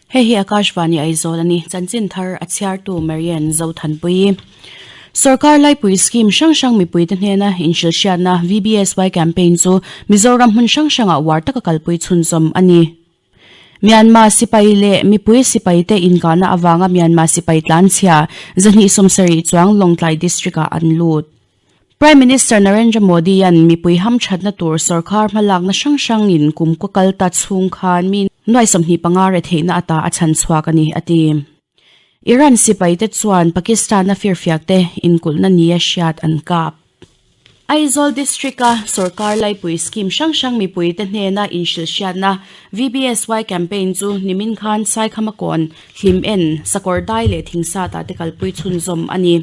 Hei hi Akashvani Aizawl a ni. Chanchin thar a chhiartu Marian Zothanpuii. Sorkar laipui scheme hrang hrang mipuite hnena inhrilhhriatna VBSY campaign chu Mizoram hmun hrang hrangah uar taka kalpui chhunzawm a ni. Myanmar sipai leh mipui sipaite inkahna avanga Myanmar sipai tlanchhia 270 chuang Lawngtlai District-ah an lut. Prime Minister Narendra Modi-a'n mipui hamthatna tur sorkar hmalakna hrang hrangin kum kaw kal ta chhung khan mi nuai 25 retheihna ata a chhan chhuak a ni, a ti. Iran sipaite chuan Pakistan-a firfiakte inkulhna nia hriat an kap. Aizawl District-a sorkar laipui scheme hrang hrang mipuite hnena inhrilhhriatna VBSY campaign chu nimin khan Saikhamakawn, Hlim en, sakawr dai leh thingsatah te kalpui chhunzawm a ni.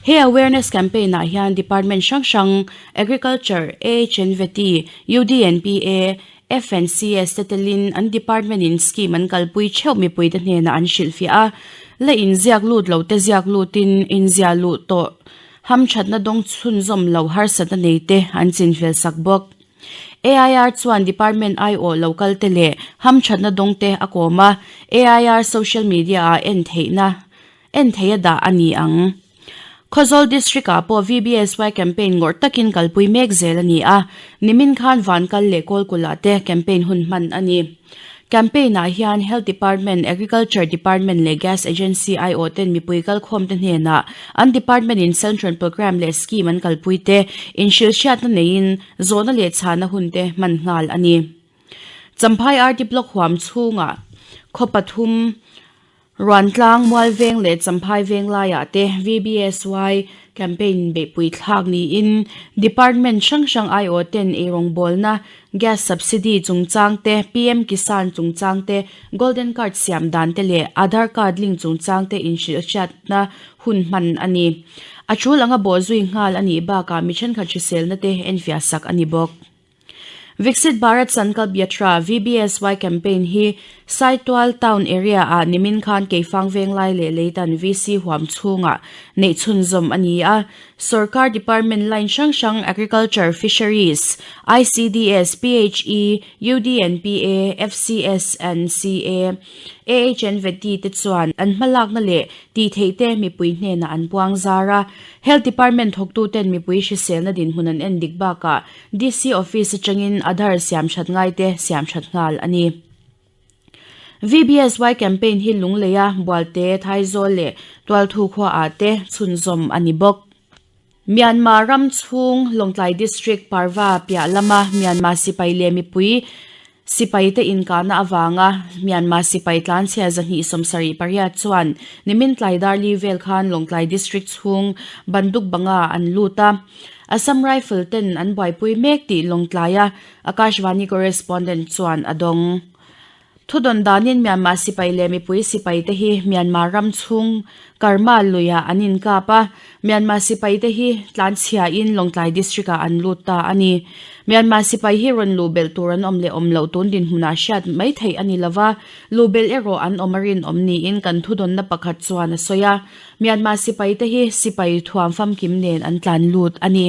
He awareness campaign ah hian department hrang hrang, Agriculture, AHNVT, UDNPA, FNCS te telin an department in scheme an kalpui theuh mipuite hnenah an hrilhfiah a, la inziak lut lo te ziak lutin inziah luh tawh hamthatna dawng chhunzawm lo harsatna nei te an chinfel sak bawk. AIR chuan department aiawh lo kal te leh hamthatna dawng te a kawm a, AIR social media ah en theihna en theih a dah a ni ang. Khawzawl District ah pawh VBSY campaign ngawrh takin kalpui mek zel a ni a, nimin khan Vankal leh Kawlkulh ah te campaign hun hman a ni. Campaign ah hian Health Department, Agriculture Department leh Gas Agency aiawh ten mipui kalkhawm te hnenah an department in Central Programme leh Scheme an kalpui te inhrilhhriatna neiin zawhna leh chhahna hun te hman nghal a ni. Champhai RT Block huam chhungah khaw pathum Ruantlang, Mualveng leh Champhai Venglaiah te VBSY campaign beihpui thlak niin Department hrang hrang aiawh ten eirawngbawlna, Gas Subsidy chungchang te, PM Kisan chungchang te, Golden Card siam dan te leh Aadhaar Card link chungchang te inhrilhhriatna hun hman a ni. A tul anga bawhzui nghal a nih bakah mi thenkhat hriselna te enfiah sak a ni bawk. Viksit Bharat Sankalp Yatra, VBSY, campaign hi Saitual Town area ah nimin khan Keifang Venglai leh Leitan VC huam chhungah neih chhunzawm a ni a. Sorkar department line hrang hrang Agriculture, Fisheries, ICDS, PHE, UDNPA, FCS and CA, AHNVT te chuan an hmalakna leh tih theih te mipui hnenah an puang zar a. Health Department thawktuten mipui hriselna dinhmun an en dik bakah DC Office atangin Aadhaar siam that ngaite siam that nghal a ni. VBSY campaign hi Lungleia, Bualte, Thaizawl leh Tualthu khuaah te chhunzawm a ni bawk. Myanmar ram chhung Lawngtlai District Parva piah lama Myanmar sipai leh mipui Sipaite inkahna avanga Myanmar sipai tlanchhia 278 chuan nimin tlai darli vel khan Lawngtlai District chhung Banduk Banga an lut a, Assam Rifle ten an buaipui mek tih Lawngtlaia Akashvani correspondent chuan a dawng. Thudawn danin Myanmar sipai leh mipui sipaite hi Myanmar ram chhung Karma luiah an inkap a, Myanmar sipaite hi tlanchhiain Lawngtlai District-ah an lut ta a ni. Myanmar sipai hi rawn luh belh tur an awm leh awm loh tun dinhmunah hriat mai theih a ni lo va, luh belh erawh an awm a rinawm niin kan thudawnna pakhat chuan a sawi a. Myanmar sipaite hi sipai thuam famkim nen an tlan lut a ni.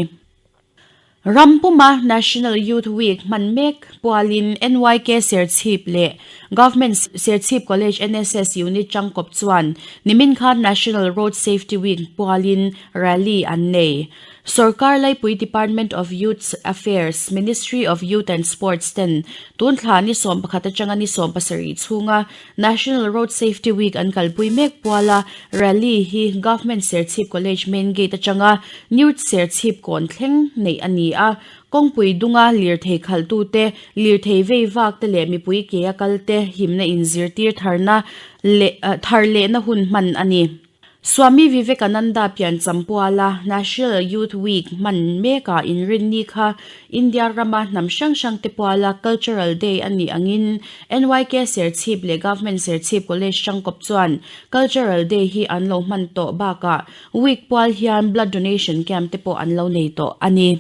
Ram puma National Youth Week hman mek pualin NYK Serchhip leh Government Serchhip College NSS Unit tangkawp chuan nimin khan National Road Safety Week pualin rally an nei. Sorkar laipui Department of Youth Affairs, Ministry of Youth and Sports ten tun thla ni 11 atanga ni 17 chhunga National Road Safety Week an kalpui mek puala rally hi Government Serchhip College main gate atanga New Serchhip kawn thleng neih a ni a. Kawngpui dunga lirthei khalhtute, lirthei vei vak te leh mipui ke a kal te himna inzirtir tharna leh thar lehna hun hman a ni. Swami Vivekananda piancham puala National Youth Week hman mekah inrinni kha India rama hnam hrang hrang te puala Cultural Day a nih angin NYK Serchhip leh Government Serchhip College tangkawp chuan Cultural Day hi an lo hman tawh bakah Week pual hian Blood Donation Camp te pawh an lo nei tawh a ni.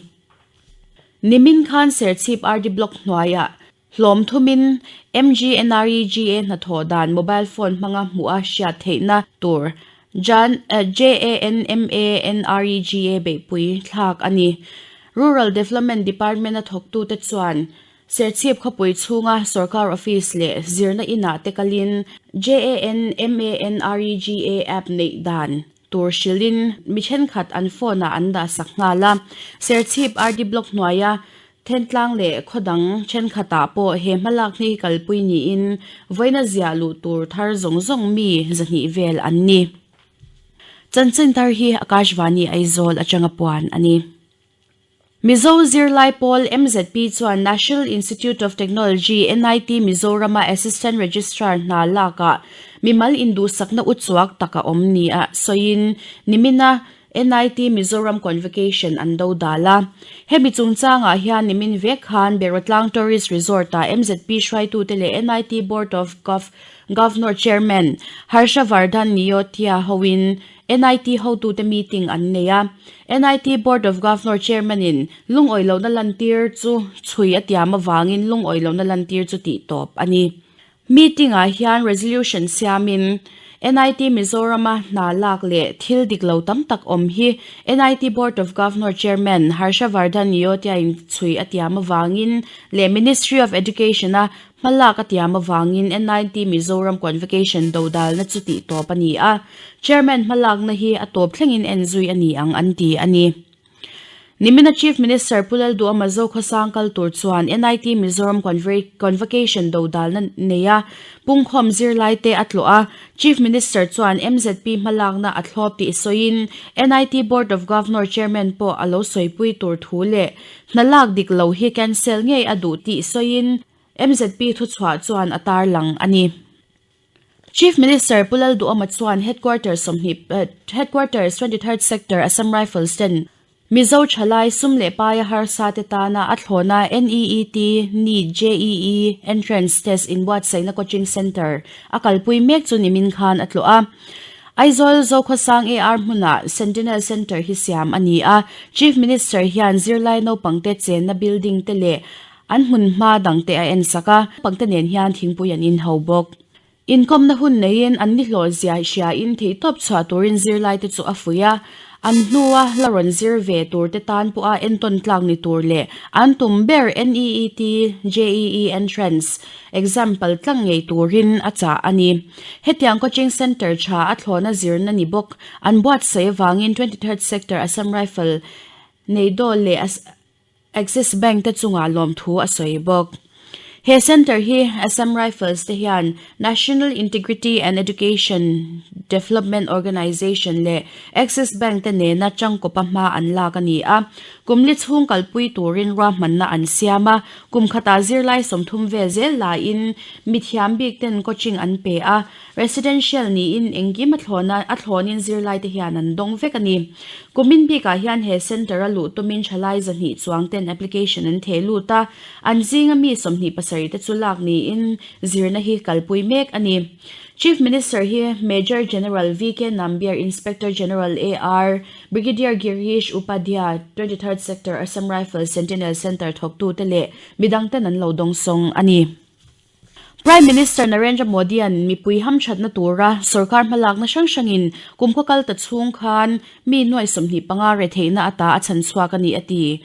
Nimin khan Serchhip RD Block hnuaiah Hlawm thumin MGNREGA hnathawh dan mobile phone hmanga hmuh a hriat theihna tur Jan JANMANREGA beihpui thlak a ni. Rural Development Department-a thawktute chuan. Serchhip khawpui chhunga sorkar office leh zirna inah te kalin JANMANREGA app neih dan tur hrilhin mi thenkhat an phone ah an dah sak nghal a. Serchhip RD Block hnuaia Thentlang leh khaw dang thenkhatah pawh he hmalak hi kalpui niin vawiina ziah luh tur thar zawng zawng mi 200 vel an ni. Chanchin thar hi Akashvani Aizawl atanga puan a ni. Mizo zirlai pawl MZP chuan National Institute of Technology, NIT, Mizorama Assistant Registrar hna lakah mimal induhsakna uchuak tak a awm nia sawiin nimina NIT Mizoram Convocation an do dal a. Hemi chungchangah hian nimin vek khan Berotlang Tourist Resort-ah MZP hruaitute leh NIT Board of Governor Chairman Harsha Vardhan Neotia hoin NIT hotute meeting an nei a. NIT Board of Governor Chairman-in lungawi lohna lantir chu chhui a tiam avangin lungawi lohna lantir chu tih tawp a ni. Meeting-ah hian resolution siamin NIT Mizorama hna lak leh thil dik lo tam tak awm hi NIT Board of Governor Chairman Harsha Vardhan Neotia-in chhui a tiam avangin leh Ministry of Education-a Hmalak a tiam avangin NIT Mizoram Convocation dodalna chu tih tawp a ni a, Chairman hmalakna hi a tawp thlengin en zui a ni ang an ti a ni. Nimina Chief Minister Pu Lalduhama Zokhawsang kal tur chuan NIT Mizoram Convocation dodalna neia pungkhawm zirlaite a tlawh a, Chief Minister chuan MZP hmalakna a thlawp tih sawiin NIT Board of Governor Chairman pawh a lo sawipui tur thu leh hna lak dik lo hi cancel ngei a duh tih sawiin MZP thuchhuah chuan a tarlang a ni. Chief Minister Pu Lalduhoma chuan Headquarters 20 Headquarters 23rd Sector Assam Rifles ten Mizo thalai sum leh paia harsa te tana a thlawna NEET, NEET, JEE Entrance Test inbuatsaihna Coaching Centre a kalpui mek chu nimin khan a tlawh a. Aizawl Zokhawsang AR hmunah Sentinel Centre hi siam a ni a, Chief Minister hian zirlai naupangte chenna building te leh An hmun hma dangte a en sak a, pangte nen hian thingpui an inho bawk. Inkawmna hun neiin an nihlawh zia hriain theihtawp chhuah turin zirlaite chu a fuih a, an hnua la rawn zir ve turte tan pawha entawn tlak ni tur leh an tum ber NEET, JEE Entrance exam paltlang ngei turin a chah a ni. Hetiang coaching centre tha a thlawna zirna ni bawk an buatsaih avangin 23rd Sector Assam Rifle Neidaw leh Axis Bank te chungah lawmthu a sawi bawk. He centre hi Assam Rifles te hian National Integrity and Education Development Organisation leh Axis Bank te nena tangkawpa hma an lak a ni a. Kum li chhung kalpui turin ruahmanna an siam a, kum khatah zirlai 30 vel zel laiin mithiam bik ten coaching an pe a. Residential niin engkim a thlawn a, a thlawnin zirlai te hian an dawng vek a ni. Kumin bikah hian he centre a luh tumin thalai 200 chuang ten application an theh lut a, an zinga mi 27 te chu lak niin zirna hi kalpui mek a ni. Chief Minister hi Major General VK Nambiar, Inspector General AR, Brigadier Girish Upadhya, 23rd Sector Assam Rifles Sentinel Centre thawktute leh midangten an lo dawngsawng a ni. Prime Minister Narendra Modi-a'n mipui hamthatna tura sorkar hmalakna hrang hrangin kumkhaw kal ta chhung khan mi nuai 25 retheihna ata a chhan chhuak a ni a ti.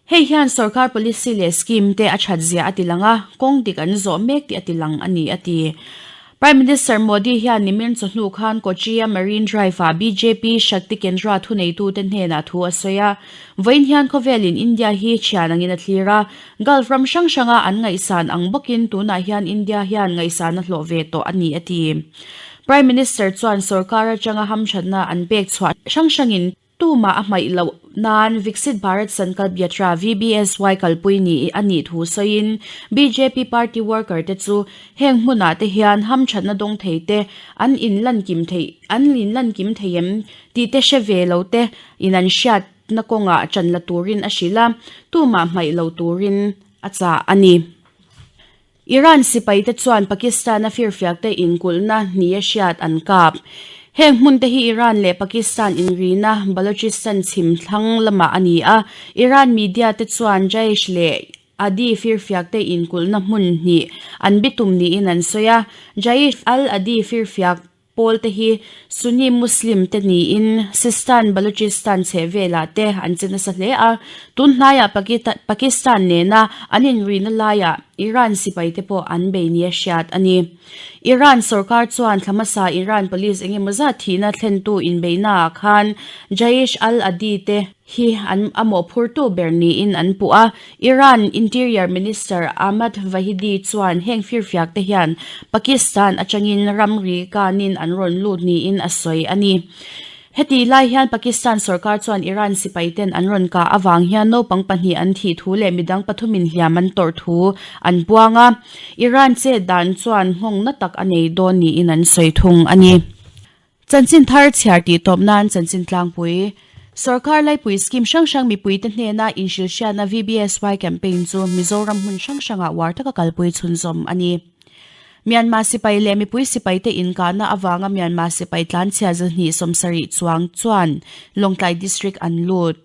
Hei hian sorkar policy leh scheme te a that zia a tilang a, kawng dik an zawh mek tih a tilang a ni a ti. Prime Minister Modi hian nimin chawhnu khan Kochi-a Marine Drive-ah bjp Shakti Kendra thuneitute hnenah thu a sawi a. Vawiin hian khawvelin India hi thian angin a thlir a, Gulf ram hrang hranga an ngaihsan ang bawkin tunah hian India hian ngaihsan a hlawh ve tawh a ni a ti. Prime Minister chuan sorkar atanga hamthatna an pek chhuah hrang hrangin tumah a hmaih loh nan Viksit Bharat Sankalp Yatra, VBSY, kalpui ni a nih thu sawiin bjp party worker te chu heng hmunah te hian hamthatna dawng thei te an inlan kim theih an inlan kim thei em tih te hre ve lo te in an hriat na kawngah ṭan la turin a hrilh a, tumah hmaih lo turin a chah a ni. Iran sipaite chuan Pakistan-a firfiakte inkulhna nia hriat an kap. Heng hmunte hi Iran leh Pakistan inrina Balochistan chhim thlang lamah a ni a, Iran media-te chuan Jaish leh Adi firfiakte inkulhna hmun hnih an bitum niin an sawi a, Jaish al-Adi firfiak. Pawl te hi Sunni Muslim te niin Sistan Baluchistan chhehvelah te an che nasa hle a, tun hnaiah Pakistan nena an inrihna laiah Iran sipai te pawh an bei nia hriat a ni. Iran sorkar chuan thla hmasa Iran police engemaw zat thihna thlentu inbeihnaah khan Jaish al-Adi te hi an a mawhphurtu ber niin an puh a. Iran Interior Minister Ahmad Vahidi chuan heng firfiak te hian Pakistan atangin ramri kanin an rawn lut niin a sawi a ni. Heti lai hian Pakistan sorkar chuan Iran sipai ten an rawn kah avang hian naupang pahnih an thih thu leh midang pathumin hliam an tawrh thu an puang a. Iran chet dan chuan nghawng na tak a nei dawn niin an sawi thung a ni. Chanchin thar chhiar tih tawp nan chanchin tlangpui Sorkar laipui scheme hrang hrang mipuite hnena inhrilhhriatna VBSY campaign chu Mizoram hmun hrang hrangah uar taka kalpui chhunzawm a ni. Myanmar sipai leh mipui sipaite inkahna avanga Myanmar sipai tlanchhia 270 chuang chuan Lawngtlai District an lut.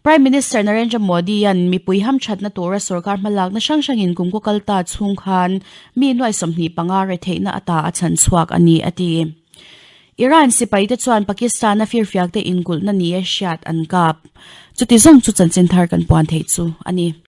Prime Minister Narendra Modi-a'n mipui hamthatna tura sorkar hmalakna hrang hrangin kum kaw kal ta chhung khan mi nuai 25 retheihna ata a chhan chhuak a ni, a ti. Iran sipaite chuan Pakistan-a firfiakte inkulhna nia hriat an kap. Chuti zawng chu chanchin thar kan puan theih chu a ni.